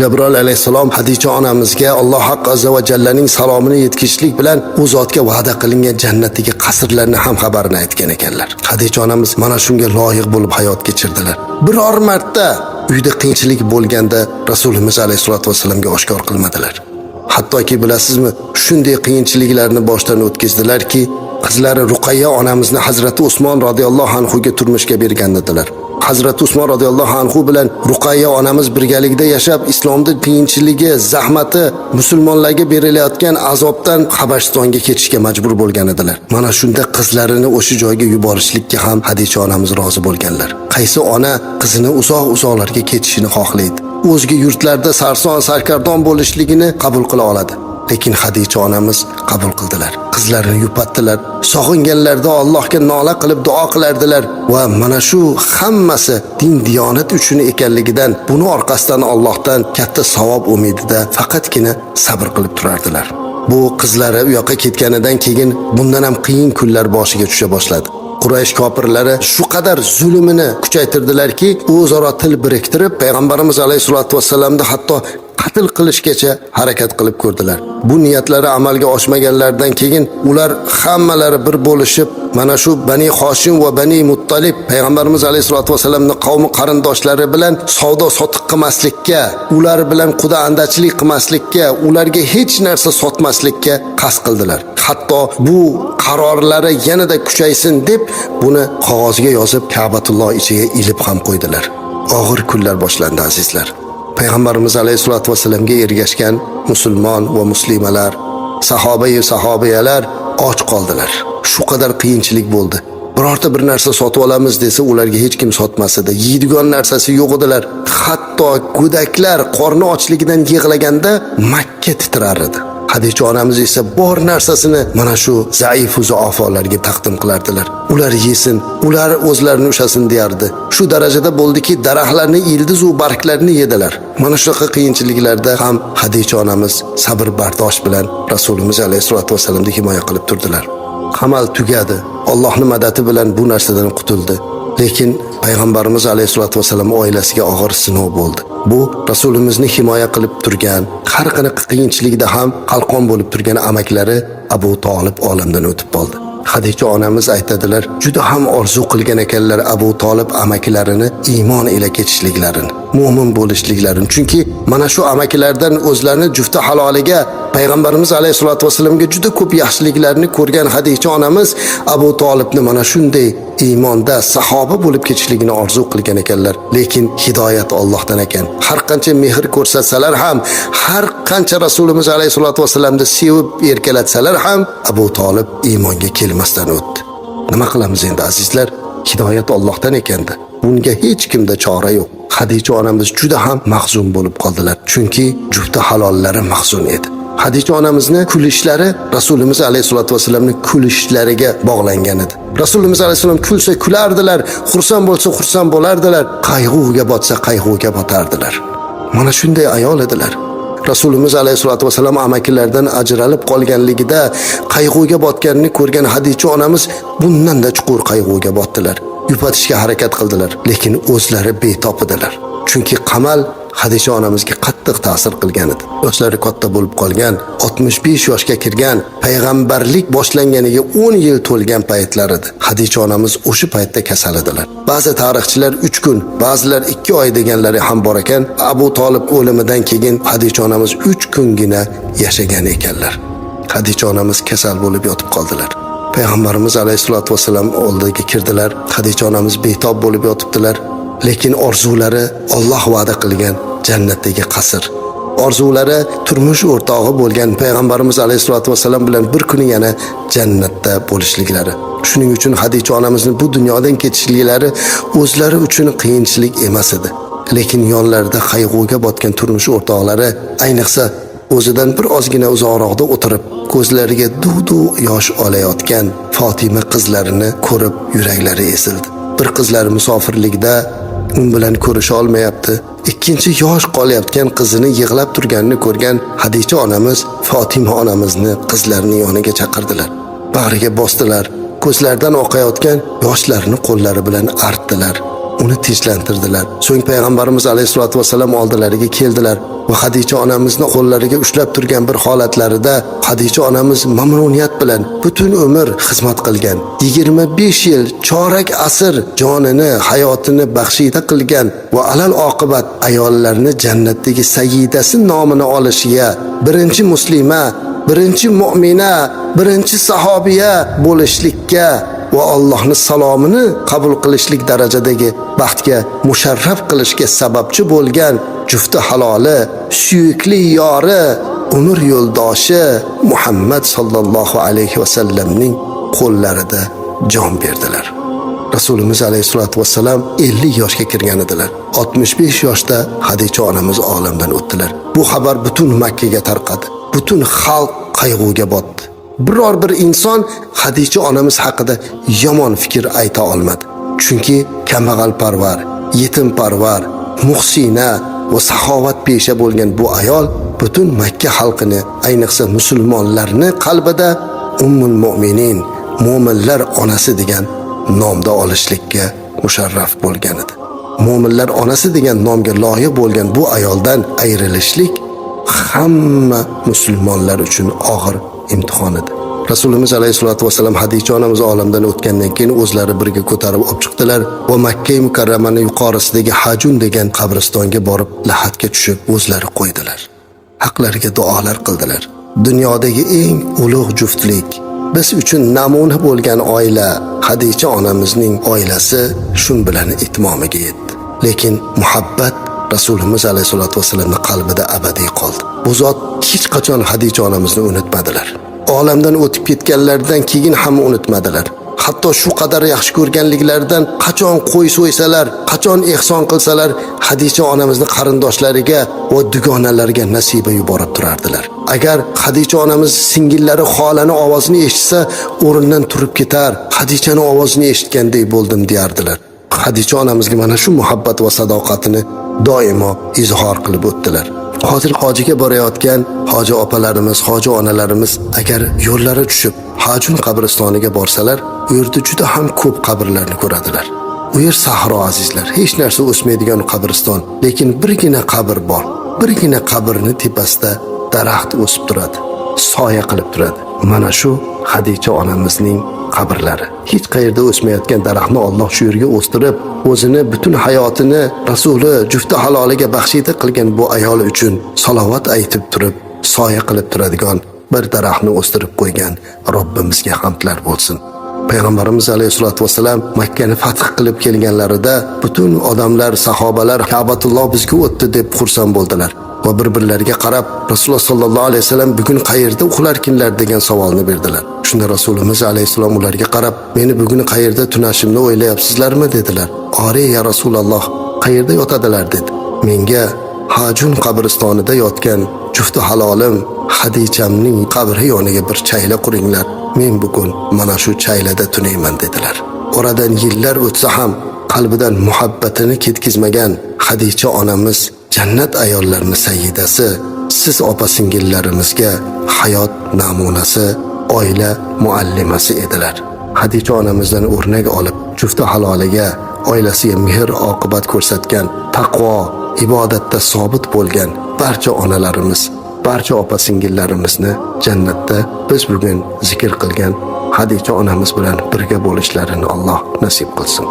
Jabroil alayhissalom Hadicha onamizga Alloh haq azza va jallaning salomini yetkazishlik bilan u zotga va'da qilingan jannatdagi qasrlarni ham xabarini aytgan ekanlar. Hadicha onamiz mana shunga loyiq bo'lib hayot kechirdilar. Biror marta uyda qiyinchilik bo'lganda Rasulimiz alayhisolatu vassalamga oshkor qilmadilar. Hattoki bilasizmi, shunday qiyinchiliklarni boshdan o'tkazdilarki, qizlari Ruqayya onamizni Hazrati Usmon radhiyallohu anhuga turmushga bergan edilar. Hazrati Usmon radhiyallohu anhu bilan Ruqayya onamiz birgalikda yashab, islomda qiyinchiligi, zahmati, musulmonlarga berilayotgan azobdan Habashistonga ketishga majbur bo'lgan edilar. Mana shunda qizlarini o'sha joyga yuborishlikka ham Hadicha onamiz rozi bo'lganlar. Qaysi ona qizini uzoq-uzoqlarga ketishini xohlaydi? O'zga yurtlarda sarson sarkardon bo'lishligini qabul qila oladi. Lekin Hadicha onamiz qabul qildilar. Qizlarini yupatdilar. Sog'inganlarida Allohga nola qilib duo qilardilar va mana shu hammasi din diyonat uchun ekanligidan, buni orqasidan Allohdan katta savob umidida faqatgina sabr qilib turardilar. Bu qizlari u yoqqa ketganidan keyin bundan ham qiyin kunlar boshiga tusha boshladi. Quraysh kofirlari shu qadar zulmini kuchaytirdilarki, o'zaro til biriktirib, payg'ambarimiz alayhisolatu vassalamni hatto qatl qilishgacha harakat qilib ko'rdilar. Bu niyatlari amalga oshmaganlaridan keyin ular hammalari bir bo'lishib, mana shu Bani Hoshim va Bani Muttalib payg'ambarimiz alayhisolatu vassalamni qavmi qarindoshlari bilan savdo sotiq qilmaslikka, ular bilan quda andachilik qilmaslikka, ularga hech narsa sotmaslikka qasd qildilar. Hatto bu qarorlari yanada kuchaysin deb buni qog'ozga yozib Ka'batulloh ichiga ilib ham qo'ydilar. Og'ir kunlar boshlandi, azizlar. Payg'ambarimiz alayhisolatu vassalamga ergashgan musulmon va muslimalar, sahobayu sahobiyalar och qoldilar. Shu qadar qiyinchilik bo'ldi. Birorta bir narsa sotib olamiz desa, ularga hech kim sotmas edi. Yeydigan narsasi yo'q edilar. Hatto go'daklar qorni ochligidan yig'laganda Makka titrar edi. Hadicha onamiz esa bor narsasini mana shu zaifu zuafolarga taqdim qilardilar. Ular yesin, ular o'zlarini ushasin deyardi. Shu darajada bo'ldiki, daraxtlarni ildiz u barglarini yedilar. Mana shunaqa qiyinchiliklarda ham Hadicha onamiz sabr bardosh bilan Rasulimiz alayhisolatu vassalamni himoya qilib turdilar. Qamal tugadi. Allohning madadi bilan bu narsadan qutuldi. Lekin payg'ambarimiz alayhisolatu vassalam oilasiga og'ir sinov bo'ldi. Bu Rasulimizni himoya qilib turgan, har qanaqa qiyinchilikda ham qalqon bo'lib turgan amaklari Abu Tolib olamdan o'tib qoldi. Hadicha onamiz aytadilar, juda ham orzu qilgan ekanlar Abu Tolib amaklarini iymon ila ketishliklarini, mo'min bo'lishliklarini. Chunki mana shu amaklardan o'zlarini jufti haloliga payg'ambarimiz alayhisolatu vassalamga juda ko'p yaxshiliklarni ko'rgan Hadicha onamiz Abu Tolibni mana shunday iymonda sahoba bo'lib ketishligini orzu qilgan ekanlar. Lekin hidoyat Allohdan ekan. Har qancha mehr ko'rsatsalar ham, har qancha Rasulimiz alayhisolatu vassalamni sevib erkalatsalar ham Abu Tolib iymonga kelmasdan o'tdi. Nima qilamiz endi, azizlar? Hidoyat Allohdan ekanda. Bunga hech kimda chora yo'q. Hadicha onamiz juda ham mahzun bo'lib qoldilar. Chunki jufti halollari mahzun edi. Hadicha onamizni kulishlari Rasulimiz alayhisolatu vassalamni kulishlariga bog'langan edi. Rasulimiz alayhissalom kulsa kulardilar, xursand bo'lsa xursand bo'lardilar, qayg'uga botsa qayg'uga botardilar. Mana shunday ayol edilar. Rasulimiz alayhisolatu vassalam amakilardan ajralib qolganligida qayg'uga botganini ko'rgan Hadicha onamiz bundan-da chuqur qayg'uga botdilar. Yupatishga harakat qildilar, lekin o'zlari betob edilar. Chunki qamal Hadicha onamizga qattiq ta'sir qilgan edi. Yoshlari katta bo'lib qolgan, 65 yoshga kirgan, payg'ambarlik boshlanganiga 10 yil to'lgan paytlar edi. Hadicha onamiz o'sha paytda kasal edilar. Ba'zi tarixchilar 3 kun, ba'zilar 2 oy deganlari ham bor ekan. Abu Tolib o'limidan keyin Hadicha onamiz 3 kungina yashagan ekanlar. Hadicha onamiz kasal bo'lib yotib qoldilar. Payg'ambarimiz alayhisolatu vassalam oldiga kirdilar. Hadicha onamiz betob bo'lib yotibdilar. Lekin orzulari Alloh va'da qilgan jannatdagi qasr. Orzulari turmush o'rtog'i bo'lgan payg'ambarimiz alayhisolatu vassalam bilan bir kuni yana jannatda bo'lishliklari. Shuning uchun Hadicha onamizni bu dunyodan ketishliklari o'zlari uchun qiyinchilik emas edi. Lekin yonlarida qayg'uga botgan turmush o'rtoqlari, ayniqsa o'zidan bir ozgina uzoqroqda o'tirib, ko'zlariga duv-duv yosh olayotgan Fotima qizlarini ko'rib yuraklari ezildi. Bir qizlari musofirlikda, un bilan ko'risha olmayapti. Ikkinchi yosh qolayotgan qizini yig'lab turganini ko'rgan Hadicha onamiz Fotima onamizni qizlarining yoniga chaqirdilar. Bag'riga bosdilar. Ko'zlaridan oqayotgan yoshlarini qo'llari bilan artdilar. uni tinchlantirdilar. So'ng payg'ambarimiz alayhisolatu vasallam oldilariga keldilar va Xadicha onamizni qo'llariga ushlab turgan bir holatlarida Xadicha onamiz mamnuniyat bilan butun umr xizmat qilgan, 25 yil, chorak asr jonini, hayotini baxshida qilgan va alal oqibat ayollarni jannatdagi sayyidasi nomini olishiga, birinchi muslima, birinchi mu'mina, birinchi sahobiya bo'lishlikka va Allohning salomini qabul qilishlik darajadagi baxtga musharraf qilishga sababchi bo'lgan jufti haloli, suyukli yori, umr yo'ldoshi Muhammad sallallohu alayhi vasallamning qo'llarida jon berdilar. Rasulimiz alayhisolatu vassalam 50 yoshga kirgan edilar. 65 yoshda Xadicha onamiz olamdan o'tdilar. Bu xabar butun Makkaga tarqadi. Butun xalq qayg'uga botdi. Biror bir inson Xadicha onamiz haqida yomon fikr ayta olmadi. Chunki kambag'alparvar, yetimparvar, muhsina va saxovatpesha bo'lgan bu ayol butun Makka xalqini, ayniqsa musulmonlarni qalbida Ummul Mo'minin, mo'minlar onasi degan nomda olishlikka musharraf bo'lgan edi. Mo'minlar onasi degan nomga loyiq bo'lgan bu ayoldan ayrilishlik hamma musulmonlar uchun og'ir imtihon edi. Rasulimiz alayhisolatu vasallam Xadicha onamiz olamdan o'tgandan keyin o'zlari birga ko'tarib olib chiqdilar va Makka mukarramani yuqorisidagi Hajun degan qabristonga borib lahatga tushib o'zlari qo'ydilar. Haqlariga duolar qildilar. Dunyodagi eng ulug' juftlik, biz uchun namuna bo'lgan oila Xadicha onamizning oilasi shun bilan itmomiga yetdi. Lekin muhabbat Rasulimiz alayhisolatu vasallamning qalbida abadiy qoldi. Bu zot hech qachon Xadicha onamizni unutmadilar. Olamdan o'tib ketganlaridan keyin ham unutmadilar. Hatto shu qadar yaxshi ko'rganliklaridan qachon qo'y so'ysalar, qachon ehson qilsalar, Xadicha onamizni qarindoshlariga va dugonalarga nasiba yuborib turardilar. Agar Xadicha onamiz singillari xolani ovozini eshitsa, o'rnidan turib ketar, Xadichani ovozini eshitgandek bo'ldim deyardilar. Xadicha onamizga mana shu muhabbat va sadoqatini doimo izhor qilib o'tdilar. Hozir hojiga borayotgan hoji opalarimiz, hoji onalarimiz agar yo'llari tushib Hajun qabristoniga borsalar, u yerda juda ham ko'p qabrlarni ko'radilar. U yer sahro azizlar, hech narsa o'smaydigan qabriston, lekin birgina qabr bor. Birgina qabrni tepasida daraxt o'sib turadi, soya qilib turadi. Mana shu Xadicha onamizning qabrlari. Hech qayerda o'smayotgan daraxtni Alloh shu yerga o'stirib, o'zini butun hayotini Rasuli jufti haloliga baxshida qilgan bu ayol uchun salovat aytib turib, soya qilib turadigan bir daraxtni o'stirib qo'ygan Robbimizga hamdlar bo'lsin. Payg'ambarimiz alayhisolatu vasallam Makkani fath qilib kelganlarida butun odamlar, sahobalar Ka'batulloh bizga o'tdi deb xursand bo'ldilar va bir-birlariga qarab Rasululloh sallallohu alayhi vasallam bugun qayerda uxlarkinlar degan savolni berdilar. Shunda Rasulimiz alayhissalom ularga qarab, meni bugun qayerda tunashimni o'ylayapsizlarmi dedilar. "Ore ya Rasululloh, qayerda yotadilar?" dedi. "Menga Hajun qabristonida yotgan jufti halolim Xadichamning qabri yoniga bir chayla quringlar. Men bugun mana shu chaylada tunayman" dedilar. Oradan yillar o'tsa ham qalbidan muhabbatini ketkizmagan Xadicha onamiz jannat ayollarini sayyidasi, siz opa singillarimizga hayot namunasi, oila muallimasi edilar. Xadicha onamizdan o'rnak olib, jufti haloliga, oilasiga mehr oqibat ko'rsatgan, taqvo, ibodatda sobit bo'lgan barcha onalarimiz, barcha opa singillarimizni jannatda biz bugun zikr qilgan Xadicha onamiz bilan birga bo'lishlarini Alloh nasib qilsin.